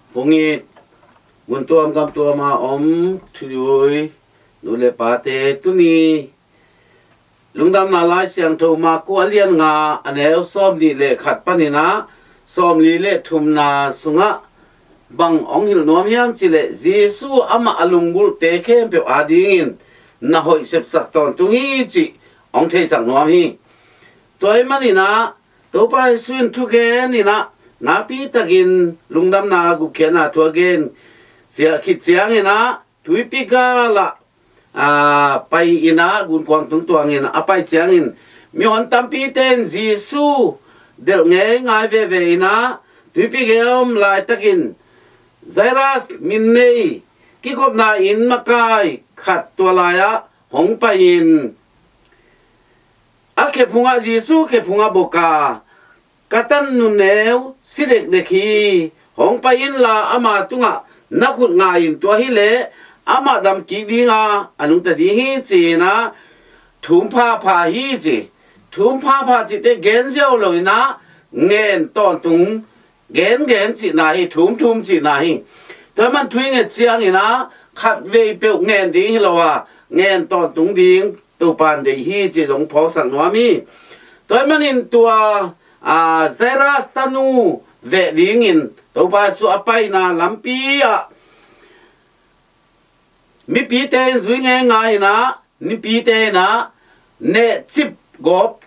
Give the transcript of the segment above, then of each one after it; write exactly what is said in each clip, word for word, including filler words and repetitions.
Pungit mun tuam gam tuama om thuzui nu le pate, tuni Lungdamna Lai Siangtho Marku a lian nga, a neu sawmnih le khat panin ah sawmli le thumna sungah bang hong hilh nuam hiam cih leh, Jesu amah a lunggulhte khempeuh adingin na hoih sepsak tawntung hi cih hong theisak nuam hi. Tua ahih manin ah Topa Jesu in thugen in ah, nakpi takin lungdamna gupkhiatna thu a gen khit ciangin ah, tuipi gal ah, aa, pai in ah, gunkuang tungtuangin a pai ciangin, mihon tampite in Jesu delh ngeingai veve in ah, tuipi gei a om laitakin Jairus min nei kikhopna inn makai khat tua lai-ah hong pai-in, a khephungah, Jesu khephungah bok a, "Ka tanu neu si dekdek hi. Hong pai inla ama tungah na khut nga in, tua hileh amah damkik dinga a nungta ding hi," ci-in ah thum phapha hi ci. Thum phapha cihte gen ziau lo in ah, ngen tawntung, gengen cihna hi, thumthum cihna hi. Tua man thu i nget ciangin ah, khatvei peuh ngen ding hi lo a, ngen tawntung ding Topa in deih hi cih zong phawksak nuam hi. Tua ahih manin tua, aa, Jairus tanu veh dingin Topa Jesu a paina lampi ah mipite in zui ngeingai in ah, mipite in ah nehcip gawp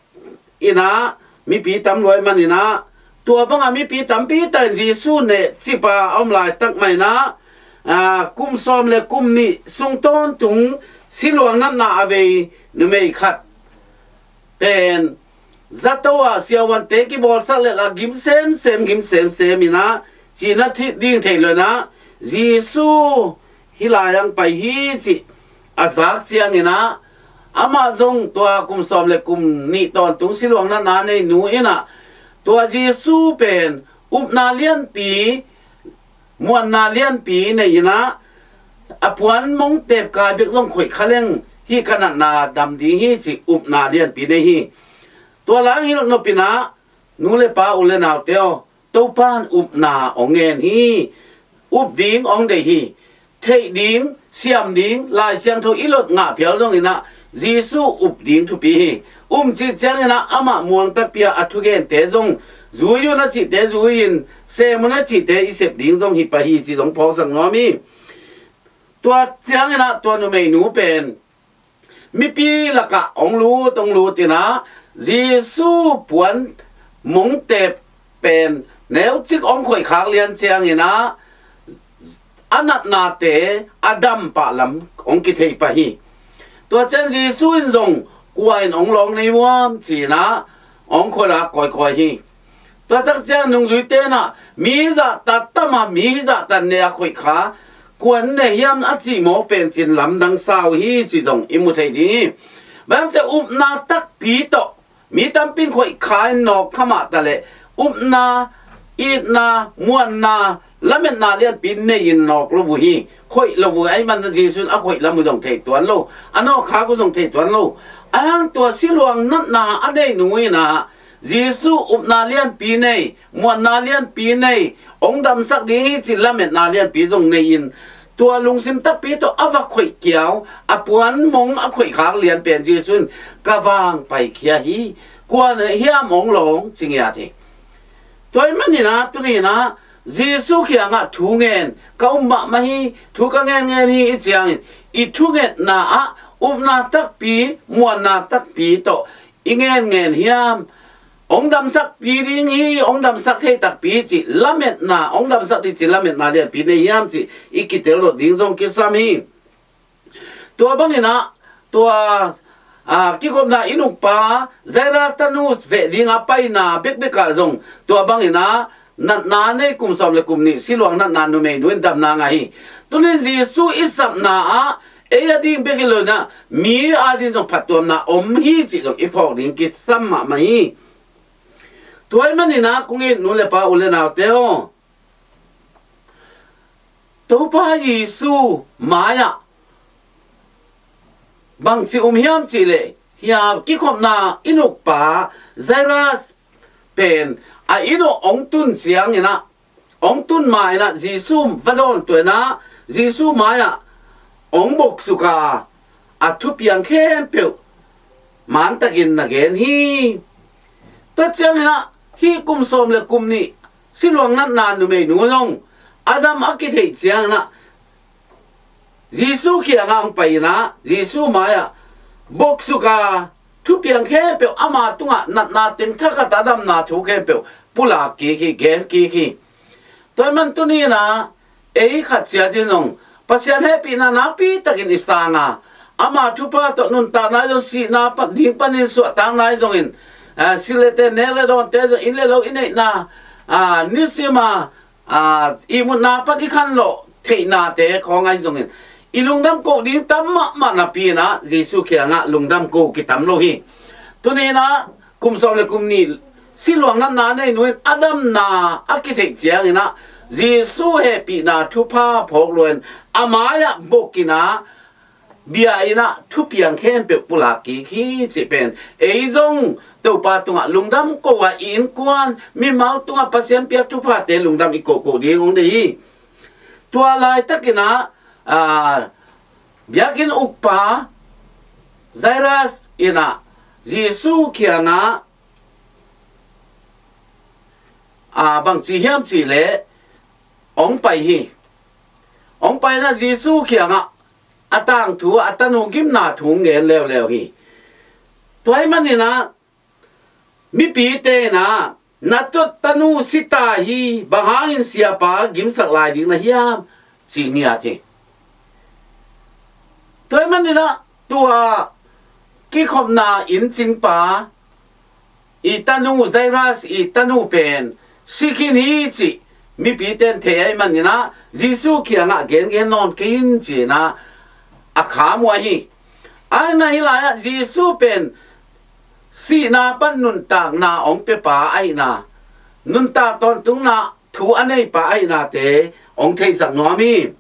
in ah, mipi tam lua ahih manin ah, tua bangah mipi tampi takin Jesu nehcip a a om laitak mah in ah, aa, kum sawm le kum nih sung tawntung siluang natna a vei numei khat pen zato ah siavuante kibawlsak lel a gim semsem, gim semsem in ah, cina ding thei lo in ah, Jesu hih lai-ah hong pai hi cih a zak ciangin ah, amah zong tua kum sawm le kum nih tawntung siluang natna nei nu in ah, tua Jesu pen upna lianpi, muanna lianpi nei in ah, a puan mong tep kai bek zong khoih kha leng, hih ka natna dam ding hi cih upna lianpi nei hi. Tua lai-ah hilh nop in ah, nu le pa, u le naute aw, Topa in upna hong ngen hi. Up ding hong deih hi. Theih ding, siam ding, Lai Siangtho i lot ngah phial zongin ah, Jesu up ding thupi hi. Um cih ciangin ah, amah muang takpi a a thugente zong zui un a cihte zui-in, sem un a cihte i sep ding zong hi pah hi cih zong phawksak nuam hi. Tua ciangin ah tua numeinu pen mipi lakah hong lut, hong lut in ah, Jesu puan mong tep pen neucik hong khoih khak lian ciangin ah, a natnate a dam pah lam hong kithei pah hi. Tua ciang Jesu in zong, "Kua in hong lawng na hi uh hiam?" ci-in ah hong khol a kawikawi hi. Tua tak ciang nungzuite in ah, "Mi zahtak tam a, mi zahtak ne a khoih kha, kua in ne hiam?" a cih mawk pen cih lamdang sa uh hi cih zong i mu thei ding hi. Bang hang hiam cih leh upna takpi tawh mi tampi in khoih kha in nawk kha mah taleh, upna, itna, muanna, lametna lianpi nei in nawk lo uh hi. Khoih lo uh, ahih manin Jesu in a khoih lam uh zong thei tuan lo, a nawk khak uh zong thei tuan lo. Ahi hang tua siluang natna a nei nu in ah, Jesu upna lianpi nei, muanna lianpi nei, hong damsak ding hi cih lametna lianpi zong nei in, tua lungsim takpi tawh a va khoih kiau, a puan mong a khoih khak lian pen Jesu in, "Ka vang paikhia hi, kua in hiam hong lawng?" ci ngiat hi. Tua ahih manin ah, tuni in ah, Jesu kiangah thu ngen, "Ka um mahmah hi, thu ka ngen ngen hi," i cih ciangin, i thungetna ah upna takpi, muanna takpi tawh i ngen ngen hiam? Hong damsakpi ding hi, hong damsak thei takpi cih lametna, hong damsak ding cih lametna lianpi nei hiam cih i kitel dot ding zong kisam hi. Tua bangin ah, tua, aa, kikhopna inn ukpa Jairus tanu veh ding a paina bekbek ah zong tua bangin ah, natna nei kum sawm le kum nih siluang natna numeinu in damna ngah hi. Tuni in Jesu i sapna ah, ei a ding bek hi lo in ah, mi a ding zong phattuamna om hi cih zong i phawk ding kisam mahmah hi. Tua ahih manin ah, kong it nu le pa, u le naute aw, Topa Jesu mai-ah bangci um hiam cih leh, hih a kikhopna inn ukpa Jairus pen a inn ah hong tun ciangin ah, hong tun ma-in ah Jesu va dawntuah in ah Jesu mai-ah hong boksuk a, a thupiang khempeuh mantakin na gen hi. Tua ciangin ah hih kum sawm le kum nih siluang natna numeinu zong a dam a kitheih ciangin ah Jesu kiangah hong pai in ah Jesu mai-ah boksuk a, thupiang khempeuh ama tungah natna teng thakhat a damna thu khempeuh pulak kik hi, gen kik hi. Tua ahih man tuni-in ah ei khat ciat in zong Pasian hehpihna nakpi takin i sang a, ama thupha tawh nuntakna zong sihna pan, ding panin suahtakna zongin, ah, silh le ten, nek le dawnte zong, inn le lo i neihna, ah, nisim a, ah, ihmutna pan i khanlawh theihnate khawng ahi zongin i lungdam koh ding tam mahmah napi-in ah Jesu kiangah lungdam koh kitam lo hi. Tuni-in ah kum sawm le kum nih siluang natna nei nu in a damna a kitheih ciangin ah Jesu hehpihna thupha phawk lua-in a mai-ah bok in ah bia in ah thupiang khempeuh pulak kik hi cih pen ei zong Topa tungah lungdam koh a, i innkuan mimal tungah Pasian piak thuphate lungdam i kohkoh ding hong deih hi. Tua laitakin ah, ah, biakinn ukpa Jairus in ah Jesu kiangah, ah, bangci hiam cih leh hong pai hi. Hong pai in ah Jesu kiangah a tangthu, a tanu gimna thu hong gen leuleu hi. Tua ahih manin ah mipite in ah, "Na tanu si ta hi, bang hangin siapa gimsak lai ding na hiam?" ci ngiat hi. Tua ahih manin ah tua kikhopna inncingpa i tanu, Jairus i tanu pen si khin hi cih mipite in thei ahih manin ah Jesu kiangah gengen nawn kei in ci-in ah a kham uh ahi. Ahi zongin hih lai-ah Jesu pen sihna pan nuntakna hong piapa ahihna, nuntak tawntungna thu a neipa ahihnate hong theisak nuam hi.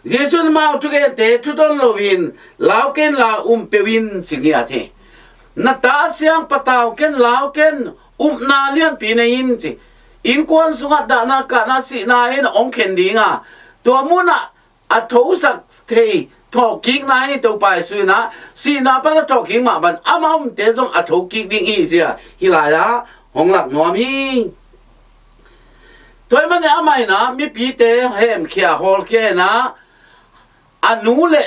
Jesu in amau thugente thudon loin, "Lau ken la, um peuh in," ci ngiat hi. "Na ta a siang patau ken, lau ken, upna lianpi nei in," ci. Innkuan sungah dahna kahna sihna in hong khen ding a, tua munah a thosak thei thawhkikna hi. Topa Jesu in ah sihna pan a thawhkik mah bang amah omte zong a thokik ding hi ci-a hih lai-ah hong lak nuam hi. Tua ahih manin amah in ah mipite hemkhia hawlkhia in ah a nu le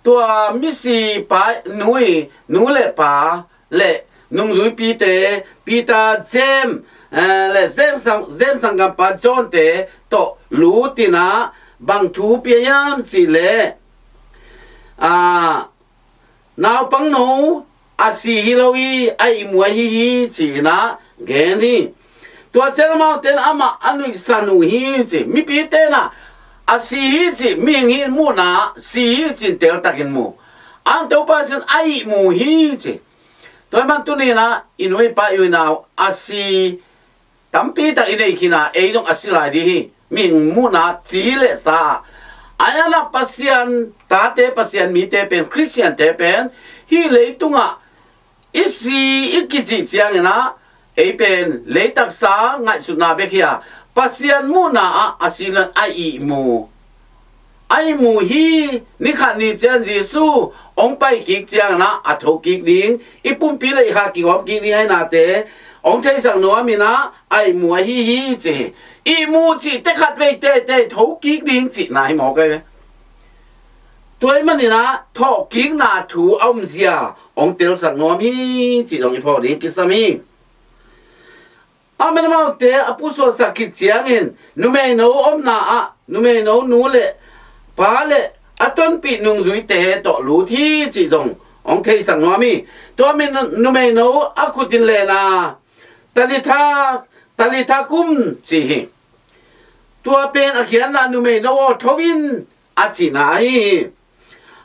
tua misipa nu i nu le pa le nungzuipite Peter, James, eh, le James sang-, James sanggampa John-te tawh lut in ah bang thu pia hiam cih leh, ah, naupangno a si hi lo hi, a ihmu ahi hi ci-in ah gen hi. Tua ciang amaute in amah a nuihsan uh hi ci. Mipite in ah a si hi cih, mihing hih muhna si hi cih in teltakin mu. Ahi zongin Topa Jesu in a ihmu hi ci. Tua ahih man tuni-in ah i nu i pa i u i nau a si tampi tak i nei khin a, ei zong a si lai ding hi. Mihing muhna ci le sa ah, a na Pasian tate, Pasian mite pen, Khristiante pen hih leitungah i si i kicih ciangin ah ei pen leitaksa ngaihsutna bek hi a, Pasian muhna ah a si lo-in a ihmu, a ihmu hi. Ni khat ni ciang Jesu hong pai kik ciangin ah a thokik ding, i pumpi le i kha kigawm kik ding ahi nate hong theisak nuam in ah a ihmu ahi hi ci hi. Ihmu cih te khat vei teitei thokik ding cihna hi mawk ei ve. Tua ahih manin ah thawhkikna thu a omzia hong telsak nuam hi cih zong i phawk ding kisam hi. Amen. Amaute a pusuahsak khit ciangin numeino omna ah numeino nu le pa le a tonpih nungzuite tawh lut hi cih zong hong theisak nuam hi. Tua min numeino a khut in len a, "Talitha, Talitha kum," ci hi. Tua pen a khiatna, "Numeino aw, tho in," a cihna ahi hi.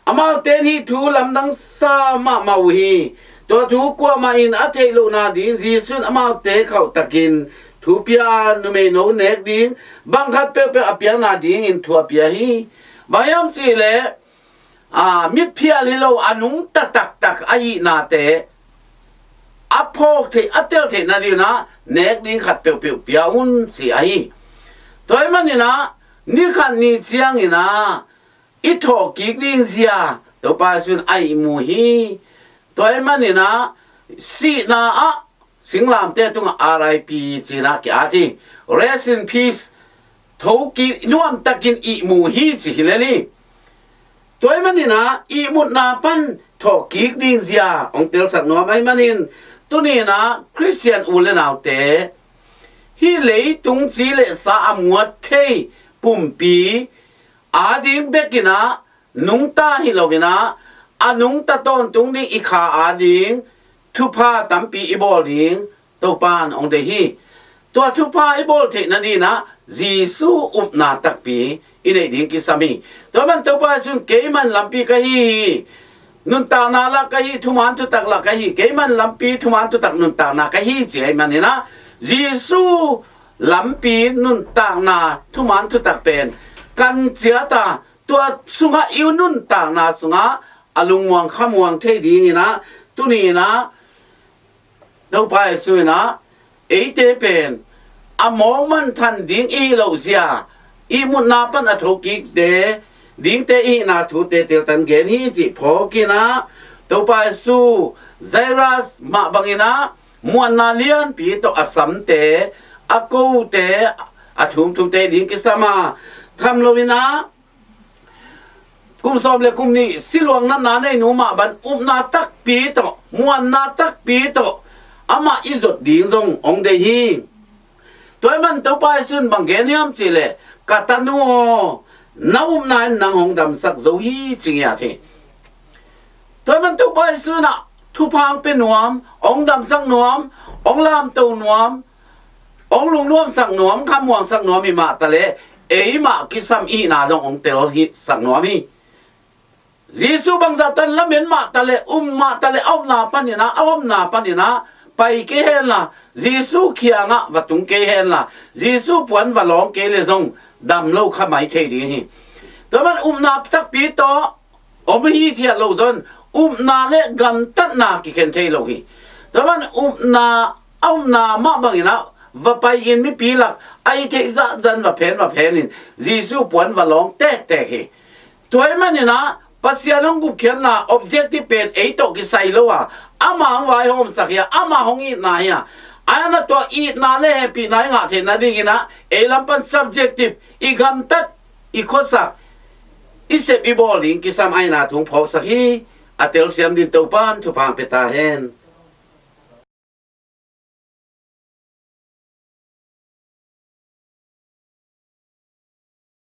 Amaute in hih thu lamdang sa mahmah uh hi. Tua thu kuamah in a theih lohna ding Jesu in amaute khauhtakin thu pia a, numeino nek ding bang khat peuhpeuh a piakna dingin thu a pia hi. Bang hiam cih leh, a, miphial hi lo, a nungta taktak ahihnate a phawk theih, a tel theih nadingin ah nek ding khat peuhpeuh pia un ci ahi. Tua ahih manin ah, ni khat ni ciangin ah i thawhkik ding zia Topa Jesu in a ihmu hi. Tua ahih manin ah, sihna ah singlamteh tungah R I P ci-in ah ki-at hi. Rest in peace. Thokik nuamtakin ihmu hi ci hi lel hi. Tua ahih manin ah ihmutna pan thawhkik ding zia hong telsak nuam ahih manin, tuni-in ah Khristian u le naute, hih leitung ci le sa a muat thei pumpi ading bekin ah nungta hi loin ah, a nungta tawntung ding i kha ading thupha tampi i bawl ding Topa in hong deih hi. Tua thupha i bawl theih nadingin ah Jesu upna takpi i neih ding kisam hi. Tua ahih manin Topa Jesu in, "Keimah in lampi ka hi hi. Nuntakna lah ka hi, thuman thutak lah ka hi. Keimah in lampi, thuman thutak, nuntakna ka hi," ci ahih manin ah, Jesu lampi, nuntakna, thuman thutak pen kan ciat a, tua sungah i nuntakna sungah a lungmuang khamuang thei dingin ah, tuni-in ah Topa Jesu in ah eite pen a mawk manthan ding i hih loh zia, ihmutna pan a thokikte dingte i hihna thute teltan gen hi cih phawkin ah, Topa Jesu Jairus mah bangin ah muanna lianpi tawh a samte, a kote, a thumthumte ding kisam a, tham loin ah kum sawm le kum nih siluang natna nei nu mah bang upna takpi tawh, muanna takpi tawh amah i zot ding zong hong deih hi. Tua ahih manin Topa Jesu in bang gen hiam cih leh, "Ka tanu aw, na upna in nang hong damsak zo hi," ci ngiat hi. Tua ahih manin Topa Jesu in ah thupha hong pia nuam, hong damsak nuam, hong lamto nuam, hong lungnuamsak nuam, khamuangsak nuam hi mah taleh, eimah kisam i hihna zong hong tel hi sak nuam hi. Jesu bangzah tan lamen mah taleh, um mah taleh, a upna panin ah, a omna panin ah pai kei henla, Jesu kiangah va tung kei henla, Jesu puan va lawng kei leh zong dam lo kha mai thei ding hi. Tua ahih manin upna takpi tawh om hithiat loh zong, upna le gamtatna kikhen thei lo hi. Tua ahih manin upna, a upna mah bangin ah va pai-in mipi lak a i theih zahzah in va phen, va phenin Jesu puan va lawng tektek hi. Tua ahih manin ah Pasian hong gupkhiatna objective pen ei tawh kisai lo a, amah hong vaihawmsak hi a, amah hong itna hi a, a na tua itna le hehpihna i ngah theih nadingin ah ei lam pan subjective, i gamtat, i khuasak, i sep i bawl ding kisam ahihna thu hong phawksak hi. A telsiam dingin Topa'n thupha hong pia ta hen.